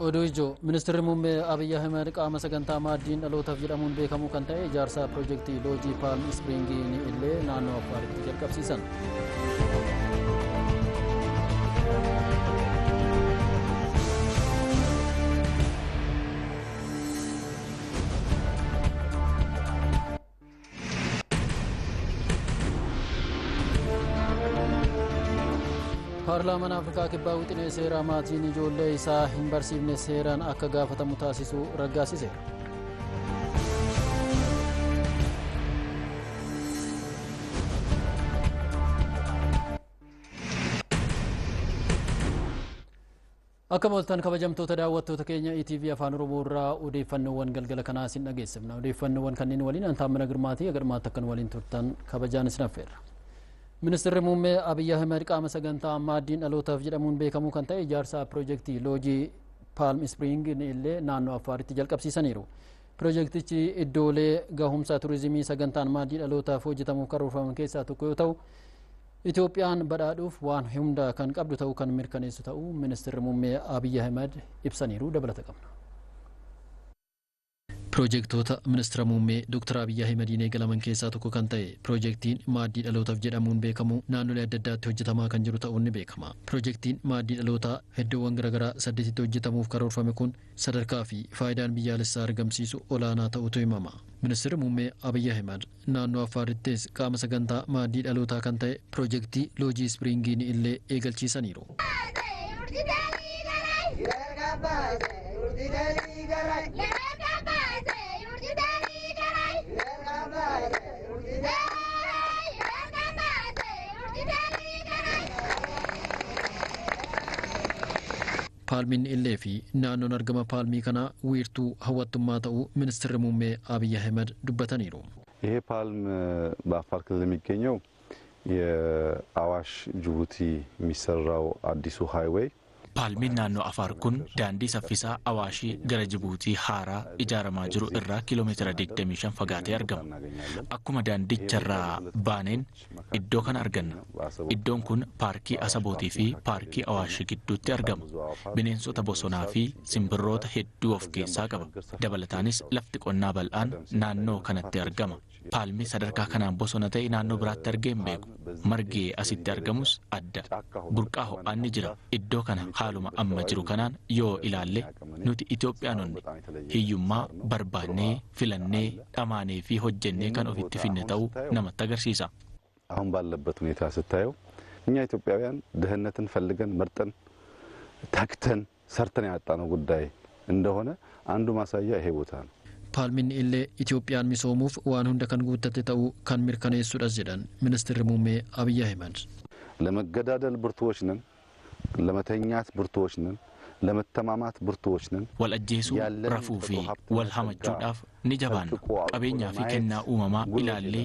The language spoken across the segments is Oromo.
Oduu ijoo ministeerri muummee Abiyyi Ahmed qaama sagantaa maaddiin dhalootaaf jedhamuun beekamu kan ta'e ijaarsa piroojeektii Loojii Paalm Ispiriingii illee naannoo Affaaritti jalqabsiisan. Paarlaamaan Afrikaa kibbaa wixinee seeraa maatiin ijoollee isaa hin barsiifne seeraan akka gaafatamu taasisuu raggaasiseera. Akka mooltan kabajamtoota daawwattoota keenya ETV Afaan Oromoo irraa odeeffannoowwan galgala kanaa isin dhageessifna. Odeeffannoowwan kanneen waliin Antaammina Girmaatii agarmaatti akkan waliin turtan kabajaan isin affeerra. Ministeerri muummee Abiyyi Ahmed qaama sagantaa maaddiin dhalootaaf jedhamuun beekamu kan ta'e ijaarsa piroojeektii Loojii Paalm Ispiriing illee naannoo Affaaritti jalqabsiisaniiru. Piroojeektichi iddoolee gahumsa turizimii sagantaan maaddii dhalootaaf hojjetamuuf karoorfaman keessaa tokko yoo ta'u, Itoophiyaan badhaadhuuf waan hunda kan qabdu ta'uu kan mirkaneessu ta'uu ministeerri muummee Abiyyi Ahmed ibsaniiru. Dabalata qabna. Piroojeektoota ministeera muummee Dr. Abiyyi Ahimadiin eegalaman keessaa tokko kan ta'e piroojeektiin maaddii dhalootaaf jedhamuun beekamu naannolee adda addaatti hojjetamaa kan jiru ta'uun ni beekama. Piroojeektiin maaddii dhalootaa iddoowwan garaagaraa 8tti hojjetamuuf karoorfame kun sadarkaa fi faayidaan biyyaalessaa argamsiisu olaanaa ta'utu himama. Ministeerri muummee Abiyyi Ahimad naannoo Affaariittis qaama sagantaa maaddii dhalootaa kan ta'e piroojeektii Loojii Ispiriingiin illee eegalchiisaniiru. Paalmiin illee fi naannoon argama paalmii kanaa wiirtuu hawwattummaa ta'uu ministeerri muummee Abiyyi Ahmed dubbataniiru. ይሄ ፓልም በአፋር ክልል የሚገኘው የአዋሽ ጅቡቲ የሚሰራው አዲሱ ሃይዌይ Paalmiin naannoo Afaar kun daandii saffisaa Awaashii gara Jibuutii haaraa ijaaramaa jiru irraa kiiloomeetira 25 fagaatee argama. Akkuma daandicharraa baaneen iddoo kana arganna. Iddoon kun paarkii Asabootii fi paarkii Awaashii gidduutti argama. Bineensota bosonaa fi simbirroota hedduu of keessaa qaba. Dabalataanis lafti qonnaa bal'aan naannoo kanatti argama. Paalmii sadarkaa kanaan bosona ta'e naannoo biraatti argee hin beeku. Margi asitti argamus adda. Burqaa ho'aan ni jira. Iddoo kana haaluma amma jiru kanaan yoo ilaalle nuti Itoophiyaanonni hiyyummaa barbaannee filannee dhamaanee fi hojjennee kan ofitti finne ta'uu namatti agarsiisa. አሁን ባለበት ሁኔታ ስታየው እኛ ኢትዮጵያውያን ድህነትን ፈልገን መርጠን ተግተን ሰርተን ያጣነው ጉዳይ እንደሆነ አንዱ ማሳያ ይሄ ቦታ ነው። Paalmiin illee Itoophiyaan misoomuuf waan hunda kan guuttate ta'uu kan mirkaneessudhas jedhan ministeerri muummee Abiyyi Ahmed. ለመገዳደል ብርቱዎች ነን፣ ለመተኛት ብርቱዎች ነን፣ ለመተማማት ብርቱዎች ነን። Wal ajjeesuu, rafuu fi wal hamachuudhaaf ni jabaanna. Qabeenyaa fi kennaa uumamaa ilaallee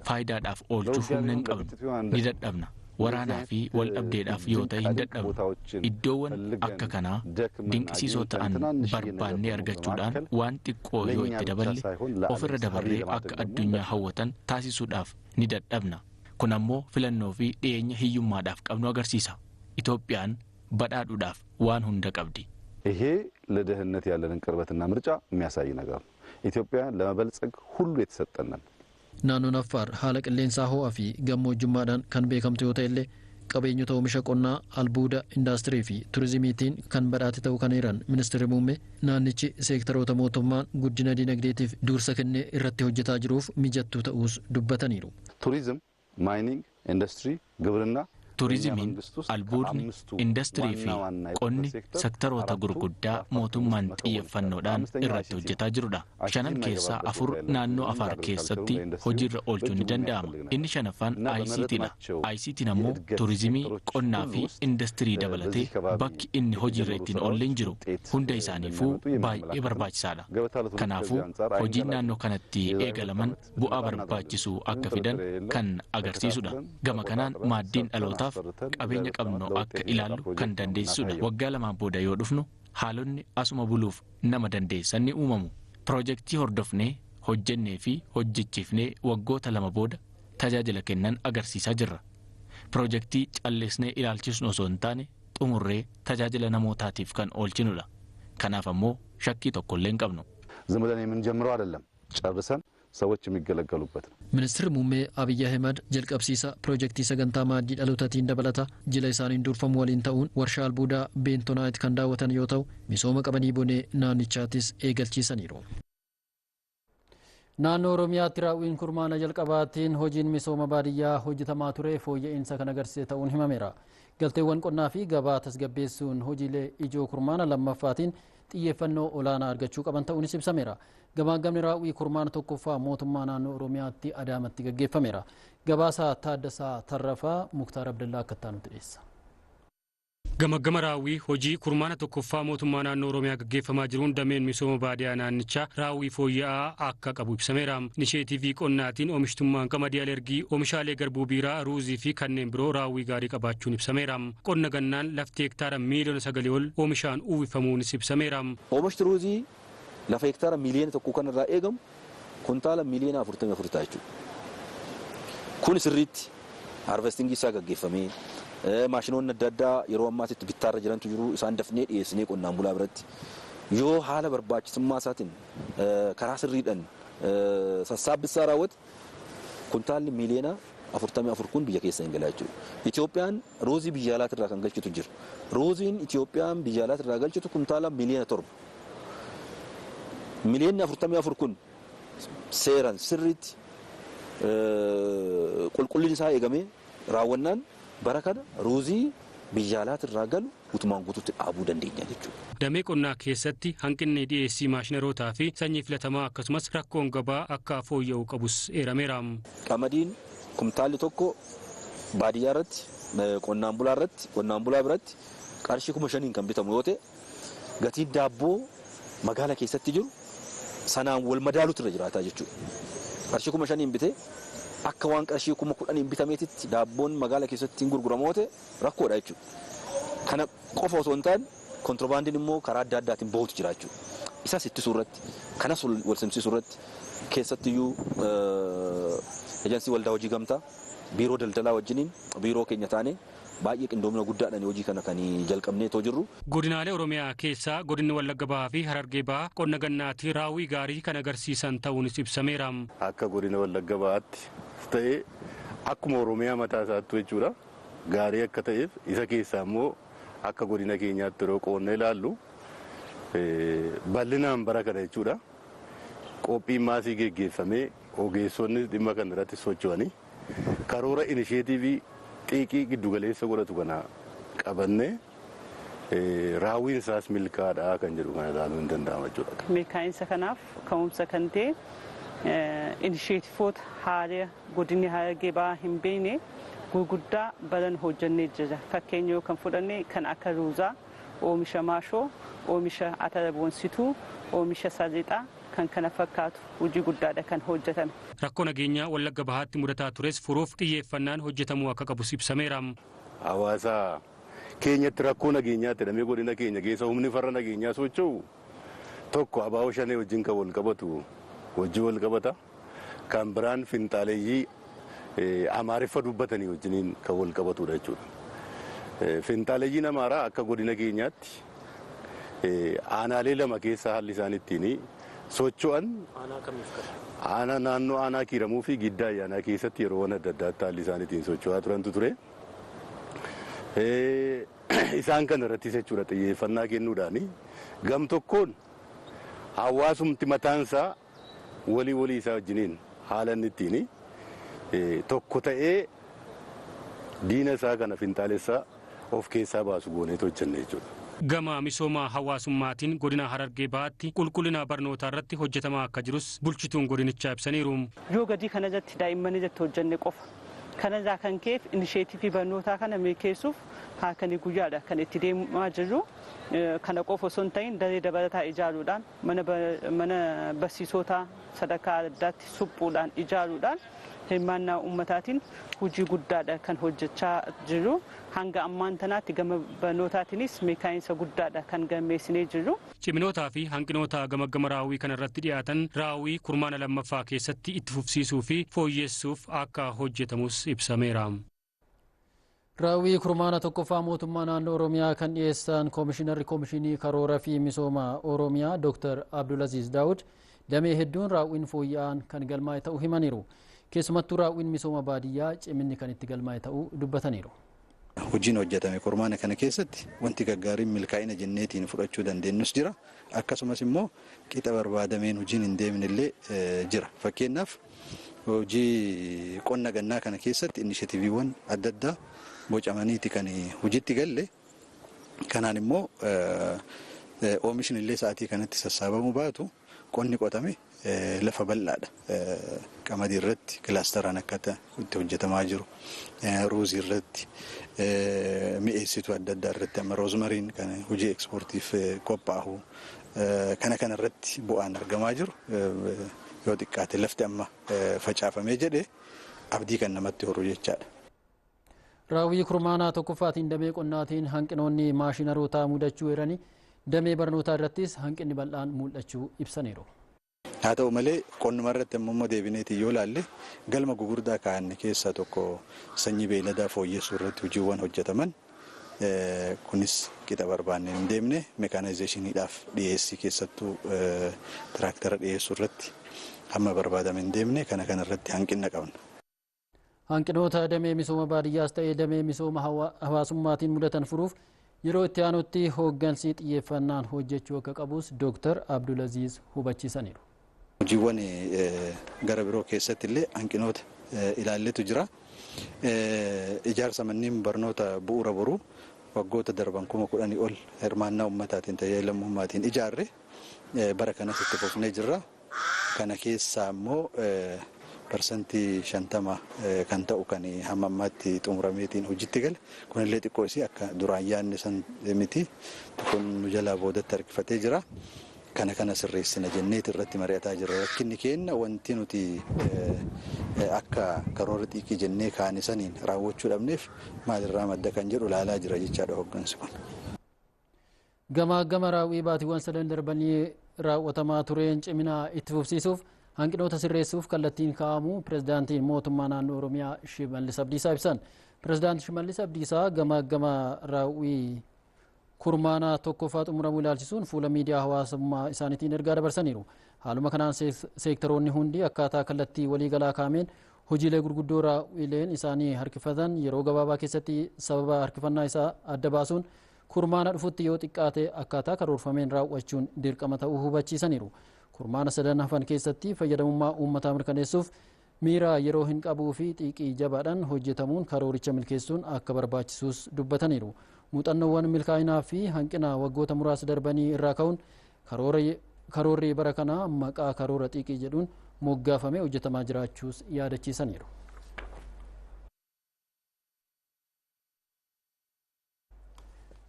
faayidaadhaaf oolchuuf humna hin qabnu, ni dadhabna. Waraanaa fi wal dhabdeedhaaf yoo ta'e hin dadhabnu. Iddoowwan akka kanaa dinqisiisoo ta'an barbaannee argachuudhaan waan xiqqoo yoo itti daballe ofirra dabarree akka addunyaa hawwatan taasisuudhaaf ni dadhabna. Kun ammoo filannoo fi dhiyeenya hiyyummaadhaaf qabnu agarsiisa. Itoophiyaan badhaadhuudhaaf waan hunda qabdi. ይሄ ለድህነት ያለንን ቅርበትና ምርጫ የሚያሳይ ነገር ነው። ኢትዮጵያ ለመበልጸግ ሁሉ የተሰጠነን። Naannoon Affaar haala qilleensaa ho'aa fi gammoojjummaadhaan kan beekamtu yoo ta'e illee qabeenyota oomisha qonnaa, albuuda, indaastirii fi turizimiitiin kan badhaate ta'uu kan eeran ministeerri muummee naannichi seektaroota mootummaan guddina dinagdeetiif dursa kennee irratti hojjetaa jiruuf mijattuu ta'uus dubbataniiru. ቱሪዝም፣ ማይኒንግ፣ ኢንዱስትሪ፣ ግብርና Turizimiin, albuudni, indastirii fi qonni sektaroota gurguddaa mootummaan xiyyeeffannoodhaan irratti hojjetaa jirudha. Shanan keessaa afur naannoo Afaar keessatti hojiirra oolchuun ni danda'ama. Inni shanaffaan ICT dha. ICT'n ammoo turizimii, qonnaa fi indastirii dabalatee bakki inni hojiirra ittiin oolle hin jiru. Hunda isaaniifuu baay'ee barbaachisaadha. Kanaafuu hojiin naannoo kanatti eegalaman bu'aa barbaachisu akka fidan kan agarsiisudha. Gama kanaan maaddiin dhalootaaf qabeenya qabnu akka ilaallu kan dandeessisudha. Waggaa lamaan booda yoo dhufnu haalonni asuma buluuf nama dandeessan ni uumamu. Piroojeektii hordofnee hojjennee fi hojjechiifnee waggoota 2 booda tajaajila kennan agarsiisaa jirra. Piroojeektii callisnee ilaalchisnu osoo hin taane xumurree tajaajila namootaatiif kan oolchinudha. Kanaaf ammoo shakkii tokkollee hin qabnu. ዝም ብለን የምንጀምረው አይደለም፣ ጨርሰን ሰዎች የሚገለገሉበት ነው። Ministeerri muummee Abiyyi Ahimad jalqabsiisa piroojeektii sagantaa maaddii dhalootaatiin dabalata jila isaaniin durfamu waliin ta'uun warshaa albuudaa beentonaayit kan daawwatan yoo ta'u misooma qamadii bonee naannichaattis eegalchiisaniiru. Naannoo Oromiyaatti raawwiin kurmaana jalqabaatiin hojiin misooma baadiyyaa hojjetamaa ture fooyya'insa kan agarsiise ta'uun himameera. Galteewwan qonnaa fi gabaa tasgabbeessuun hojiilee ijoo kurmaana lammaffaatiin xiyyeeffannoo olaanaa argachuu qaban ta'uunis ibsameera. Gamaagamni raawwii kurmaana tokkoffaa mootummaa naannoo Oromiyaatti Adaamatti gaggeeffameera. Gabaasaa Taaddasaa Tarrafaa Muktaar Abdallaa akka nutti dhiyeessa. Gamaggama raawwii hojii kurmaana tokkoffaa mootummaa naannoo Oromiyaa gaggeeffamaa jiruun dameen misooma baadiyyaa naannichaa raawwii fooyya'aa akka qabu ibsameera. Inisheetiivii qonnaatiin oomishtummaan qamadii alergii, oomishaalee garbuu biiraa, ruuzii fi kanneen biroo raawwii gaarii qabaachuun ibsameera. Qonna gannaan lafti hektaara miiliyoona 9 ol oomishaan uwwifamuunis ibsameera. Oomishti ruuzii lafa hektaara miiliyoona 1 kan irraa eegamu kuntaala miiliyoona 44 ta'a jechuudha. Kun sirriitti harvestingii isaa gaggeeffamee maashinoonni adda addaa yeroo ammaatitti bittaarra jirantu jiru isaan dafnee dhiyeessinee qonnaan bulaa biratti yoo haala barbaachisummaa isaatiin karaa sirriidhaan sassaabbisaa raawwate kuntaalli miiliyoona 44 kun biyya keessa hin galaa jechuudha. Itoophiyaan ruuzii biyya alaatirraa kan galchitu jira. Ruuziin Itoophiyaan biyya alaatirraa galchitu kuntaala miiliyoona 7. Miiliyoonni 44 kun seeraan sirriitti qulqullinni isaa eegamee raawwannaan bara kana ruuzii biyya alaatirraa galu guutumaan guutuutti dhaabuu dandeenya jechuudha. Damee qonnaa keessatti hanqinni dhiyeessii maashinarootaa fi sanyii filatamaa akkasumas rakkoon gabaa akka fooyya'u qabus eerameera. Qamadiin kumtaalli tokko baadiyyaa irratti qonnaan bulaa irratti qonnaan bulaa biratti qarshii 5,000 kan bitamu yoo ta'e gatiin daabboo magaala keessatti jiru sanaan wal madaaluutu irra jiraataa jechuudha. Qarshii 5,000 bitee akka waan qarshii 10,000 bitameetitti daabboon magaala keessatti gurguramu yoo ta'e rakkoodha jechuudha. Kana qofa osoo hin taane kontiroobaandiin immoo karaa adda addaatiin bahutu jira jechuudha. Isas ittisuu irratti kanas wal simsiisuu irratti keessattiyyuu ejensii waldaa hojii gamtaa biiroo daldalaa wajjiniin biiroo keenya taane baay'ee qindoomina guddaadhaan hojii kana kan jalqabnee too jirru. Godinaalee Oromiyaa keessaa godinni Wallagga Bahaa fi Harargee Bahaa qonna gannaatti raawwii gaarii kan agarsiisan ta'uunis ibsameera. Akka godina Wallagga Bahaatti ta'ee akkuma Oromiyaa mataa isaatti jechuudha gaarii akka ta'eef isa keessaa immoo akka godina keenyaatti yeroo qonna ilaallu bal'inaan bara kana jechuudha qophiin maasii geggeeffamee ogeessonni dhimma kana irratti socho'anii karoora inisheetiivii xiiqii giddugaleessa godhatu kana qabannee raawwiin isaas milkaa'aadha kan jedhu kana ilaaluun hin danda'ama jechuudha. Milkaa'insa kanaaf ka'umsa kan ta'e inisheetiivoota haala godinni Harargee Bahaa hin beekne gurguddaa baran hojjannee jira. Fakkeenya yoo kan fudhanne kan akka ruuzaa, oomisha maashoo, oomisha atara boonsituu, oomisha salixaa kan kana fakkaatu hojii guddaadha kan hojjetame. Rakkoo nageenyaa Wallagga Bahaatti mudataa tures furuuf xiyyeeffannaan hojjetamuu akka qabus ibsameera. Hawaasa keenyatti rakkoo nageenyaatti jedhamee godina keenya keessa humni farra nageenyaa socho'u tokko abaaboo shanee wajjin kan wal qabatu hojii wal qabata. Kan biraan finxaaleeyyii Amaariffa dubbatanii wajjiniin kan wal qabatudha jechuudha. Finxaaleeyyiin Amaaraa akka godina keenyaatti aanaalee lama keessa haalli isaan ittiin socho'an aanaa naannoo aanaa kiiramuu fi giddaa ayyaanaa keessatti yeroowwan adda addaatti haalli isaan ittiin socho'aa turantu ture. Isaan kana irrattis jechuudha xiyyeeffannaa kennuudhaan gam tokkoon hawaasumti mataansaa walii walii isaa wajjiniin haala inni ittiin tokko ta'ee diina isaa kana finxaalessaa of keessaa baasu goonee hojjenne jechuudha. Gama misooma hawaasummaatiin godina Harargee Bahaatti qulqullina barnootaa irratti hojjetamaa akka jirus bulchituun godinichaa ibsaniiru. Yoo gadii kana irratti daa'imman irratti hojjenne qofa. Kanarraa kan ka'eef inisheetiivii barnootaa kana milkeessuuf halkanii guyyaadha kan itti deemaa jirru. Kana qofa osoo hin ta'in daree dabalataa ijaaruudhaan mana barsiisotaa sadarkaa addaatti suphuudhaan ijaaruudhaan hirmaannaa uummataatiin hojii guddaadha kan hojjechaa jirru. Hanga ammaan tanaatti gama barnootaatiinis milkaa'insa guddaadha kan galmeessinee jirru. Ciminootaa fi hanqinoota gamaggama raawwii kanarratti dhiyaatan raawwii kurmaana lammaffaa keessatti itti fufsiisuu fi fooyyessuuf akka hojjetamus ibsameera. Raawwii kurmaana tokkoffaa mootummaa naannoo Oromiyaa kan dhiyeessan Koomishinarri Koomishinii Karoora fi Misooma Oromiyaa Dr. Abdulaziz Daawud damee hedduun raawwiin fooyya'aan kan galmaa'e ta'uu himaniiru. Keessumattuu raawwiin misooma baadiyyaa ciminni kan itti galmaa'e ta'uu dubbataniiru. Hojiin hojjetame kurmaana kana keessatti wanti gaggaariin milkaa'ina jenneetiin fudhachuu dandeenyus jira. Akkasumas immoo qixa barbaadameen hojiin hin deemne illee jira. Fakkeenyaaf hojii qonna gannaa kana keessatti inishatiiviiwwan adda addaa bocamaniiti kan hojiitti galle. Kanaan immoo oomishni illee sa'aatii kanatti sassaabamuu baatu qonni qotame lafa bal'aadha. Qamadii irratti kilaasteraan akka itti hojjetamaa jiru, ruuzii irratti, mi'eessituu adda addaa irratti amma roozmariin kan hojii ekspoortiif qophaa'u kana irratti bu'aan argamaa jiru yoo xiqqaate lafti amma facaafamee jedhe abdii kan namatti horu jechaadha. Raawwii kurmaanaa tokkoffaatiin damee qonnaatiin hanqinoonni maashinarootaa mudachuu eeranii damee barnootaa irrattis hanqinni bal'aan mul'achuu ibsaniiru. Haa ta'u malee qonnuma irratti ammoo deebineetii yoo ilaalle galma gugurdaa kaa'anne keessaa tokko sanyii beeyladaa fooyyessuu irratti hojiiwwan hojjetaman kunis qixa barbaanne hin deemne meekaanaayizeeshiniidhaaf dhiyeessii keessattuu tiraaktara dhiyeessuu irratti hamma barbaadame hin deemne kana irratti hanqina qabna. Hanqinoota damee misooma baadiyyaas ta'ee damee misooma hawaasummaatiin mudatan furuuf yeroo itti aanutti hooggansi xiyyeeffannaan hojjechuu akka qabus Dr. Abdulaziz hubachiisaniiru. Hojiiwwan gara biroo keessatti illee hanqinoota ilaalletu jira. Ijaarsa manneen barnoota bu'uura boruu waggoota darban 10,000 ol hirmaannaa uummataatiin tajaajila lammummaatiin ijaarre bara kanas itti fufnee jirra. Kana keessaa immoo 50% kan ta'u kan hamma ammaatti xumurameetiin hojiitti gale. Kunillee xiqqoo isii akka duraan yaadne san miti. Kun nu jalaa boodatti harkifatee jira. Kana sirreessina jenneeti irratti mari'ataa jirra. Rakkinni keenya wanti nuti akka karoora xiiqii jennee kaane saniin raawwachuu dhabneef maalirraa madda kan jedhu ilaalaa jira jechaadha hooggansi kun. Gamaa gama raawwii baatiiwwan sadan darbanii raawwatamaa tureen cimina itti fufsiisuuf hanqinoota sirreessuuf kallattiin kaa'amu pirezidaantiin mootummaa naannoo Oromiyaa Shimallis Abdiisaa ibsan. Pirezidaanti Shimallis Abdiisaa gamaa gama raawwii kurmaana tokkoffaa xumuramuu ilaalchisuun fuula miidiyaa hawaasummaa isaaniitiin ergaa dabarsaniiru. Haaluma kanaan seektaroonni hundi akkaataa kallattii waliigalaa kaa'ameen hojiilee gurguddoo raawwileen isaanii harkifatan yeroo gabaabaa keessatti sababa harkifannaa isaa adda baasuun kurmaana dhufutti yoo xiqqaate akkaataa karoorfameen raawwachuun dirqama ta'uu hubachiisaniiru. Kurmaana sadan hafan keessatti fayyadamummaa uummataa mirkaneessuuf miira yeroo hin qabuu fi xiiqii jabaadhaan hojjetamuun karooricha milkeessuun akka barbaachisuus dubbataniiru. Muuxannoowwan milkaa'inaa fi hanqina waggoota muraasa darbanii irraa ka'uun karoorri bara kanaa maqaa karoora xiiqii jedhuun moggaafamee hojjetamaa jiraachuus yaadachiisaniiru.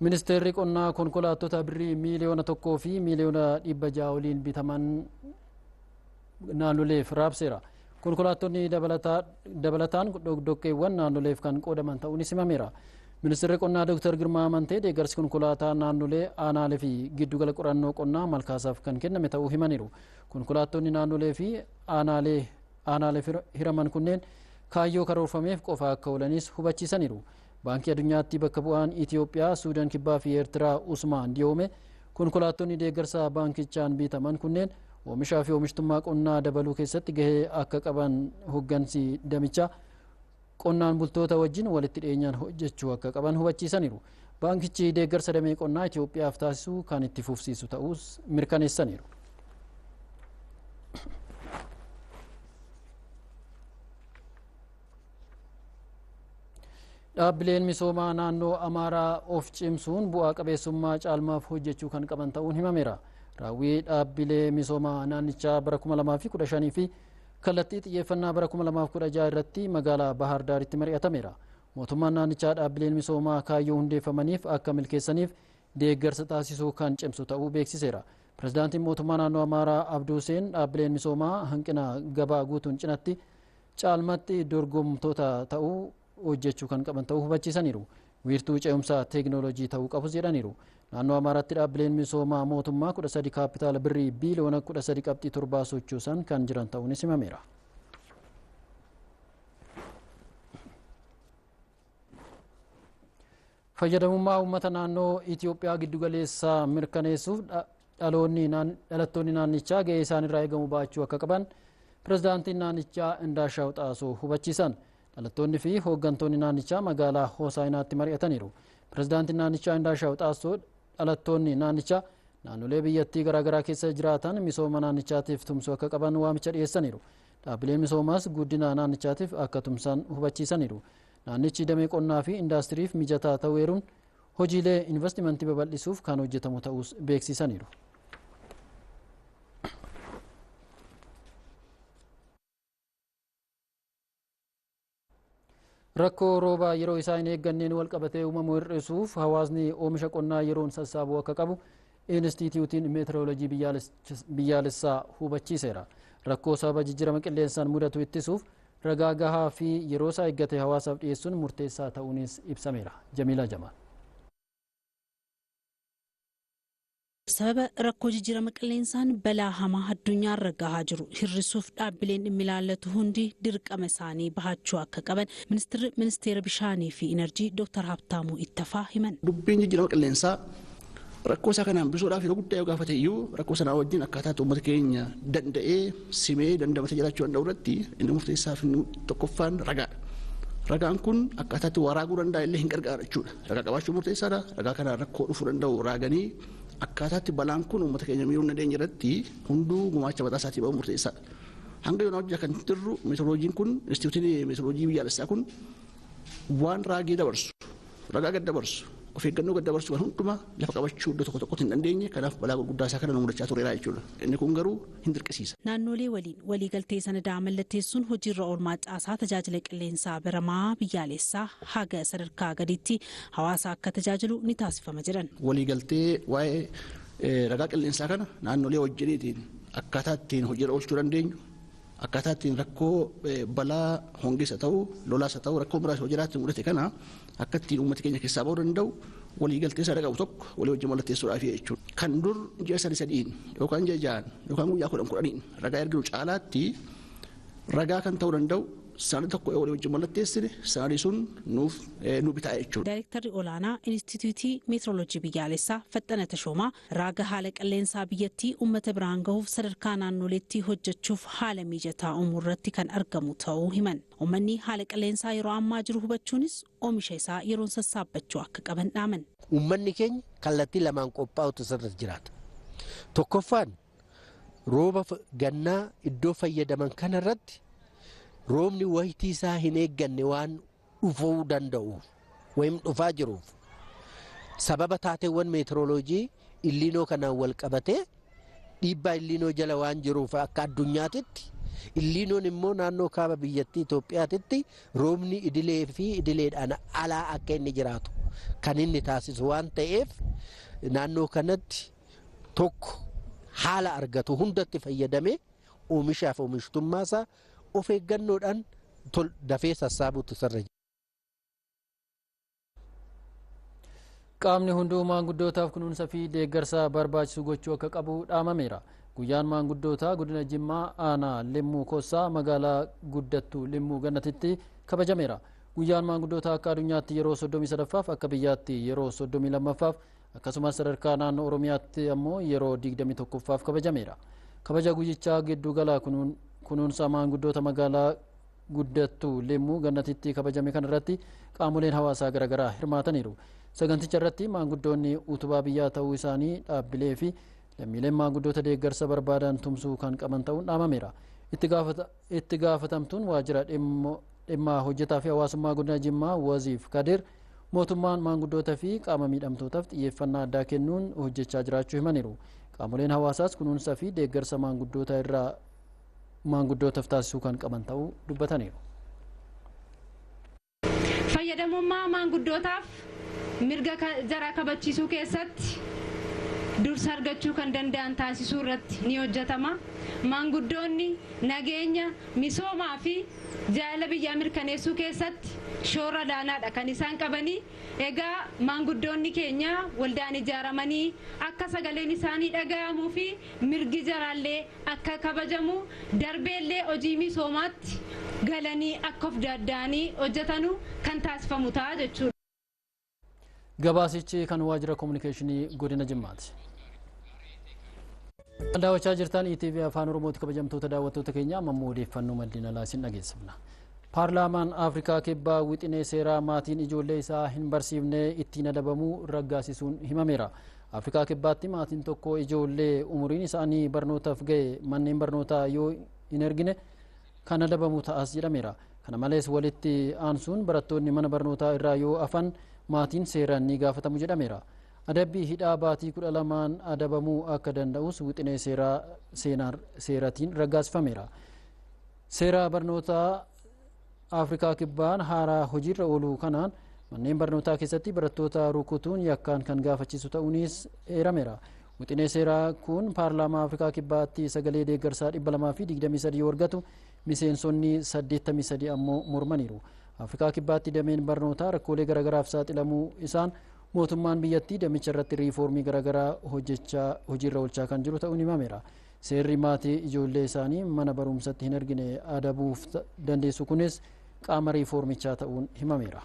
Ministeerri qonnaa konkolaattota birrii 1,600,000 fi 600,000 oliin bitaman naannoleef raabseera. Konkolaattonni dabalataan dhoqqeewwan naannoleef kan qoodaman ta'uunis himameera. Ministeerri qonnaa Dr. Girmaa Amantee deeggarsi konkolaataa naannolee aanaalee fi giddugala qorannoo qonnaa malkaasaaf kan kenname ta'uu himaniiru. Konkolaattonni naannolee fi aanaaleef hiraman kunneen kaayyoo karoorfameef qofa akka oolanis hubachiisaniiru. Baankii addunyaatti bakka bu'aan Itoophiyaa, Suudaan Kibbaa fi Eertiraa Usmaan Diyoome konkolaattonni deeggarsa baankichaan bitaman kunneen oomishaa fi oomishtummaa qonnaa dabaluu keessatti gahee akka qaban hooggansi damichaa qonnaan bultoota wajjin walitti dhiyeenyaan hojjechuu akka qaban hubachiisaniiru. Baankichi deeggarsa damee qonnaa Itoophiyaaf taasisu kan itti fufsiisu ta'us mirkaneessaniiru. Dhaabbileen misoomaa naannoo Amaaraa of cimsuun bu'aa qabeessummaa caalmaaf hojjechuu kan qaban ta'uun himameera. Raawwii dhaabbilee misoomaa naannichaa bara 2015 fi kallattii xiyyeeffannaa bara 2016 irratti magaalaa Bahar Daaritti mari'atameera. Mootummaan naannichaa dhaabbileen misoomaa kaayyoo hundeeffamaniif akka milkeessaniif deeggarsa taasisuu kan cimsu ta'uu beeksiseera. Pirezidaantiin mootummaa naannoo Amaaraa Abduu Huseen dhaabbileen misoomaa hanqina gabaa guutuun cinatti caalmatti dorgomtoota ta'uu hojjechuu kan qaban ta'uu hubachiisaniiru. Wiirtuu ce'umsaa teekinooloojii ta'uu qabus jedhaniiru. Naannoo Amaaraatti dhaabbileen misoomaa mootummaa 13 kaapitaala birrii biiliyoona 13.7 sochoosan kan jiran ta'uunis himameera. Fayyadamummaa uummata naannoo Itoophiyaa giddugaleessaa mirkaneessuuf dhalattoonni naannichaa gahee isaan irraa eegamu baachuu akka qaban pirezidaantiin naannichaa Indaashaw Xaasoo hubachiisan. Dhalattoonni fi hooggantoonni naannichaa magaalaa Hoosaayinaatti mari'ataniiru. Pirezidaantiin naannichaa Indaashaw Xaasoo dhalattoonni naannichaa naannolee biyyattii garaagaraa keessa jiraatan misooma naannichaatiif tumsuu akka qaban waamicha dhiyeessaniiru. Dhaabbileen misoomaas guddina naannichaatiif akka tumsan hubachiisaniiru. Naannichi damee qonnaa fi indaastiriif mijataa ta'uu eeruun hojiilee investimentii babal'isuuf kan hojjetamu ta'us beeksisaniiru. Rakkoo roobaa yeroo isaa hin eegganneen wal qabatee uumamu hir'isuuf hawaasni oomisha qonnaa yeroon sassaabuu akka qabu Inistituutiin Meetirooloojii biyyaalessaa hubachiiseera. Rakkoo sababa jijjiirama qilleensaan mudatu ittisuuf ragaa gahaa fi yeroo isaa eeggate hawaasaaf dhiyeessuun murteessaa ta'uunis ibsameera. Jamiilaa Jamaal. Sababa rakkoo jijjiirama qilleensaan balaa hamaa addunyaarra gahaa jiru hir'isuuf dhaabbileen dhimmi ilaallatu hundi dirqama isaanii bahachuu akka qaban ministeerri ministeera bishaanii fi inerjii Dr. Habtaamuu Ittafaa himan. Dubbiin jijjiirama qilleensaa rakkoo isaa kana hambisuudhaaf yeroo guddaa yoo gaafate iyyuu rakkoo sanaa wajjin akkaataa uummata keenya danda'ee simee dandamatee jiraachuu danda'u irratti inni murteessaa fi tokkoffaan ragaadha. Ragaan kun akkaataatti waraaguu danda'a illee hin gargaara jechuudha. Ragaa qabaachuu murteessaadha. Ragaa kanaan rakkoo dhufuu danda'u raaganii akkaataatti balaan kun uummata keenya miidhuu hin dandeenye irratti hunduu gumaacha mataa isaatii ba'uu murteessaadha. Hanga yoonaa hojjaa kan jirru meetirooloojiin kun instituutiin meetirooloojii biyyaalessaa kun waan raagee dabarsu ragaa gad dabarsu of eeggannoo gad dabarsu kan hundumaa lafa qabachuu iddoo tokko tokkotti hin dandeenye kanaaf balaa gurguddaa isaa kana nu mudachaa tureera jechuudha. Inni kun garuu hin dirqisiisa. Naannolee waliin waliigaltee sanadaa mallatteessuun hojiirra oolmaa caasaa tajaajila qilleensaa baramaa biyyaalessaa haga sadarkaa gadiitti hawaasa akka tajaajilu ni taasifama jedhan. Waliigaltee waa'ee ragaa qilleensaa kana naannolee wajjiniitiin akkaataa ittiin hojiirra oolchuu dandeenyu akkaataa ittiin rakkoo balaa hongees haa ta'u lolaas haa ta'u rakkoo biraas hojii mudate kana akka ittiin uummata keenya keessaa ba'uu danda'u waliigaltee sana qabu tokko walii wajjin mallatteessuudhaaf jechuudha. Kan dur ji'a sadi sadiin yookaan ji'a ja'an yookaan guyyaa kudhan kudhaniin ragaa erginu caalaatti ragaa kan ta'uu danda'u sanadni tokko walii wajjin mallatteessine sanadni sun nuuf nu bitaa jechuudha. Daayirektarri olaanaa Inistituutii Meetirooloojii Biyyaalessaa Faxxana Tashoomaa raaga haala qilleensaa biyyattii uummata biraan gahuuf sadarkaa naannoleetti hojjechuuf haala mijataa uumuu irratti kan argamu ta'uu himan. Uummanni haala qilleensaa yeroo ammaa jiru hubachuunis oomisha isaa yeroon sassaabbachuu akka qaban dhaaman. Uummanni keenya kallattii lamaan qophaa'utu sirriitti jiraata. Tokkoffaan rooba gannaa iddoo fayyadaman kanarratti roobni wayitii isaa hin eegganne waan dhufuu danda'uuf wayim dhufaa jiruuf sababa taateewwan meetirooloojii illiinoo kanaan wal qabatee dhiibbaa illiinoo jala waan jiruuf akka addunyaatitti illiinoon immoo naannoo kaaba biyyattii Itoophiyaatitti roobni idilee fi idileedhaan alaa akka inni jiraatu kan inni taasisu waan ta'eef naannoo kanatti tokko haala argatu hundatti fayyadamee oomishaaf oomishtummaasaa of eeggannoodhaan dafee sassaabuutu sirra jira. Qaamni hunduu maanguddootaaf kunuunsa fi deeggarsa barbaachisu gochuu akka qabu dhaamameera. Guyyaan maanguddootaa godina Jimmaa aanaa Limmuu Koossaa magaalaa guddattuu Limmuu Gannatitti kabajameera. Guyyaan maanguddootaa akka addunyaatti yeroo 33ffaaf akka biyyaatti yeroo 32ffaaf akkasumas sadarkaa naannoo Oromiyaatti ammoo yeroo 21ffaaf kabajameera. Kabaja guyyichaa giddugala kunuunsa maanguddoota magaalaa guddattuu Limmuu Gannatitti kabajame kanarratti qaamoleen hawaasaa garaagaraa hirmaataniiru. Saganticha irratti maanguddoonni utubaa biyyaa ta'uu isaanii dhaabbilee fi lammiileen maanguddoota deeggarsa barbaadan tumsuu kan qaban ta'uun dhaamameera. Itti gaafatamtuun waajjira dhimma hojjetaa fi hawaasummaa godina Jimmaa Waziif Kadir mootummaan maanguddoota fi qaama miidhamtootaaf xiyyeeffannaa addaa kennuun hojjechaa jiraachuu himaniiru. Qaamoleen hawaasaas kunuunsa fi deeggarsa maanguddoota irraa maanguddootaaf taasisuu kan qaban ta'uu dubbataniiru. Fayyadamummaa maanguddootaaf mirga jaraa kabachiisuu keessatti dursa argachuu kan danda'an taasisuu irratti ni hojjetama. Maanguddoonni nageenya, misoomaa fi jaalala biyyaa mirkaneessuu keessatti shoora olaanaadha kan isaan qabanii. Egaa maanguddoonni keenya waldaan ijaaramanii akka sagaleen isaanii dhaga'amuu fi mirgi jaraallee akka kabajamu darbeellee hojii misoomaatti galanii akka of danda'anii hojjetanu kan taasifamu ta'a jechuudha. Gabaasichi kan waajjira koominikeeshinii godina Jimmaati. Daawwachaa jirtan ETV Afaan Oromooti. Kabajamtoota daawwattoota keenya, amma immoo odeeffannoo maddeen alaa isin dhageessifna. Paarlaamaan Afrikaa Kibbaa wixinee seeraa maatiin ijoollee isaa hin barsiifne ittiin adabamuu raggaasisuun himameera. Afrikaa Kibbaatti maatiin tokko ijoollee umuriin isaanii barnootaaf ga'e manneen barnootaa yoo hin ergine kan adabamu ta'as jedhameera. Kana malees walitti aansuun barattoonni mana barnootaa irraa yoo afan maatiin seeraan ni gaafatamu jedhameera. Adabbii hidhaa baatii 12 adabamuu akka danda'us wixinee seeraa seeratiin raggaasifameera. Seera barnootaa Afrikaa Kibbaan haaraa hojiirra ooluu kanaan manneen barnootaa keessatti barattoota rukutuun yakkaan kan gaafachiisu ta'uunis eerameera. Wixinee seeraa kun paarlaamaa Afrikaa Kibbaatti sagalee deeggarsaa 223 yoo argatu, miseensonni 83 ammoo mormaniiru. Afrikaa Kibbaatti dameen barnootaa rakkoolee garaagaraaf saaxilamuu isaan mootummaan biyyattii damicha irratti riifoormii garaagaraa hojjechaa hojiirra oolchaa kan jiru ta'uun himameera. Seerri maatii ijoollee isaanii mana barumsatti hin ergine adabuuf dandeessu kunis qaama riifoormichaa ta'uun himameera.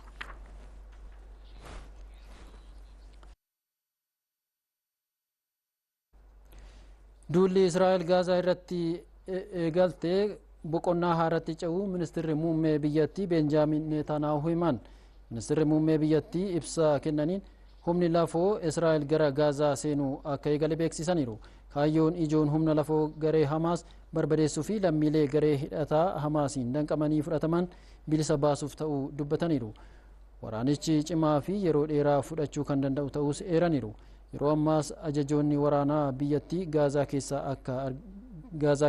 Duulli Israa'el Gaazaa irratti eegalte boqonnaa haaratti ce'uu ministeerri muummee biyyattii Beenjaamin Netanyahu himan. Ministeerri muummee biyyattii ibsa kennaniin humni lafoo Israa'el gara Gaazaa seenuu akka eegale beeksisaniiru. Kaayyoon ijoon humna lafoo garee Hamaas barbadeessuu fi lammiilee garee hidhataa Hamaasiin danqamanii fudhataman bilisa baasuuf ta'uu dubbataniiru. Waraanichi cimaa fi yeroo dheeraa fudhachuu kan danda'u ta'us eeraniiru. Yeroo ammaas ajajoonni waraanaa biyyattii Gaazaa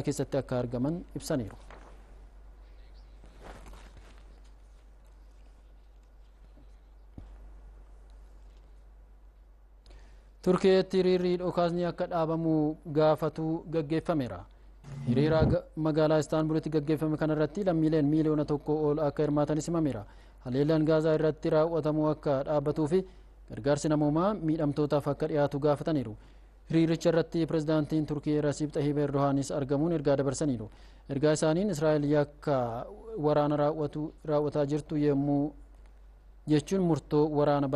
keessatti akka argaman ibsaniiru. Turkiyeetti hiriirri dhokaasni akka dhaabamu gaafatu gaggeeffameera. Hiriira magaalaa Istaanbulitti gaggeeffame kanarratti lammiileen miiliyoona 1 ol akka hirmaatanis himameera. Haleellaan Gaazaa irratti raawwatamu akka dhaabbatuu fi gargaarsi namoomaa miidhamtootaaf akka dhiyaatu gaafataniiru. Hiriiricha irratti pirezidaantiin Turkiyee Rasiib Xahiib Erdohaanis argamuun ergaa dabarsaniiru. Ergaa isaaniin Israa'el yakka waraana raawwataa jirtu yommuu jechuun murtoo waraana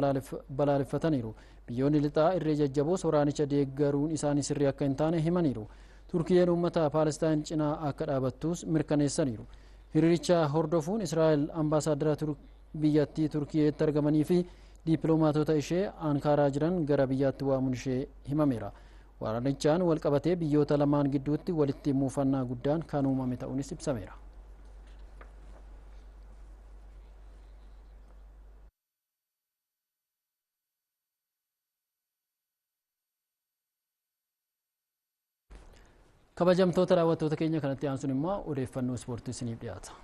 balaaleffataniiru. Biyyoonni lixaa irree jajjaboos waraanicha deeggaruun isaanii sirrii akka hin taane himaniiru. Turkiyeen uummata Paalestaan cinaa akka dhaabattus mirkaneessaniiru. Hiriiricha hordofuun Israa'el ambaasaaddara biyyattii Turkiyeetti argamanii fi dippiloomaatota ishee Ankaaraa jiran gara biyyaatti waamuun ishee himameera. Waraanichaan walqabatee biyyoota lamaan gidduutti walitti muufannaa guddaan kan uumame ta'uunis ibsameera. Kabajamtoota daawwattoota keenya, kanatti aansuun immoo odeeffannoo ispoortii isiniif dhiyaata.